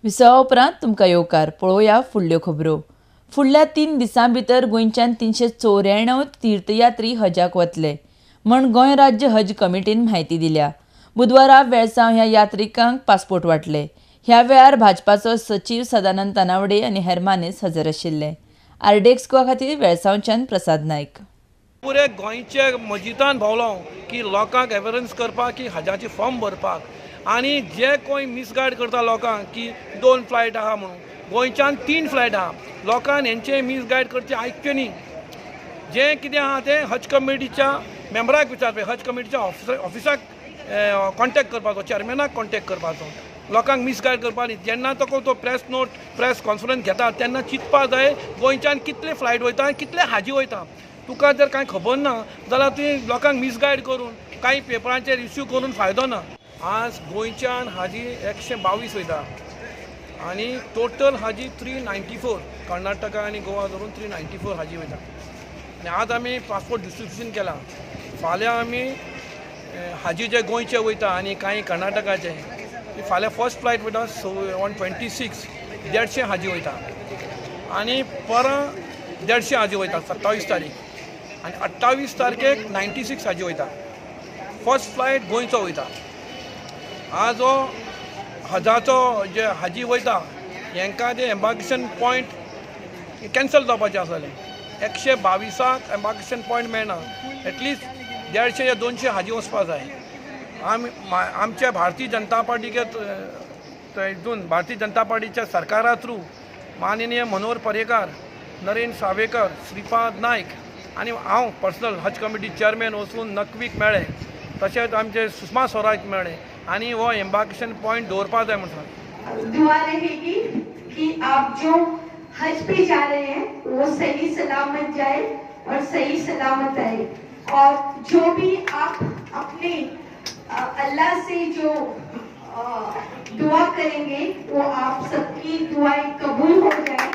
विसवा उपरांत तुमकां येवकार. पळोवया फुडल्यो खबरो. फुडल्या 3 दिसां भितर गोंयच्यान 394 तीर्थयात्री हजाक वतले म्हण गोंय राज्य हज कमिटीन म्हायती दिल्या. बुधवारा वेळसांव ह्या यात्रिकांक पासपोर्ट वांटले. ह्या वेळार भाजपाचो सचीव सदानंद तानावडे आनी हेर मानेस्त हजर आशिल्ले. आरडीएक्स गोवा खातीर वेळसांवच्यान प्रसाद नायक. पुरे गोंयचे मजिदान भोंवलो की लोकांक अवेरन्स करपाक की हजाचे फॉर्म भरपाक आनी जे कोण मिसगायड करता लोकांक की 2 फ्लायट आहा म्हणून गोंयच्यान 3 फ्लायट आहा. लोकांक हेंचे मिसगायड करचें आयकचें न्ही. जें कितें आहा तें हज कमिटीच्या मेंबराक विचारपा, हज कमिटीच्या ऑफिसाक कॉन्टेक्ट करपाचो, चेअरमॅनाक कॉन्टेक्ट करपाचो. लोकांक मिसगायड करपा न्ही. जेन्ना तो प्रेस नोट प्रेस कॉन्फरन्स घेता तेन्ना चिंतपा जाय गोंयच्यान कितले फ्लायट वयता आनी कितले हाजी वयता. तुका जर कांय खबर ना जाल्यार तुवें लोकांक मिसगायड करून कांय पेपरांचेर इश्यू करून फायदो ना. आज गोंयच्यान हाजी 122 वयता आनी टोटल हाजी 394, कर्नाटका आनी गोवा धरून 394 हाजी वयता. आनी आज आमी पासपोर्ट डिस्ट्रिब्युशन केलां. फाल्यां आमी हाजी जे गोंयचे वयता आनी कांय कर्नाटकाचे फाल्यां फर्स्ट फ्लायट वयता 126, 150 हाजी वयता आनी परां 150 हाजी वयता 27 तारीख आनी 28 तारखेक 96 हाजी वयता. फर्स्ट फ्लायट गोंयचो वयता. आज हो हजाचो जे हाजी वयता हेंकां ते एम्बार्केशन पॉयंट कॅन्सल जावपाचें आसलें. 122 एम्बार्केशन पॉयंट मेळना. एटलिस्ट 150 या 200 हाजी वचपा जाय. आमी आमच्या भारतीय जनता पार्टीके हितून भारतीय जनता पार्टीच्या सरकारा थ्रू माननीय मनोहर पर्येकार, नरेंद्र सावेकर, श्रीपाद नायक आनी हांव पर्सनल हज कमिटी चेअरमॅन वचून नकवीक मेळ्ळे, तशेंच आमचे सुषमा स्वराज मेळ्ळे आनी हो एम्बार्केशन पॉयंट दवरपा जाय म्हणून. दुआ रहेगी कि आप जो हज पे जा रहे हैं वो सही सलामत जाए और सही सलामत आए, और जो भी आप अपने अल्लाह से जो दुआ करेंगे वो आप सबकी दुआएं कबूल हो जाए.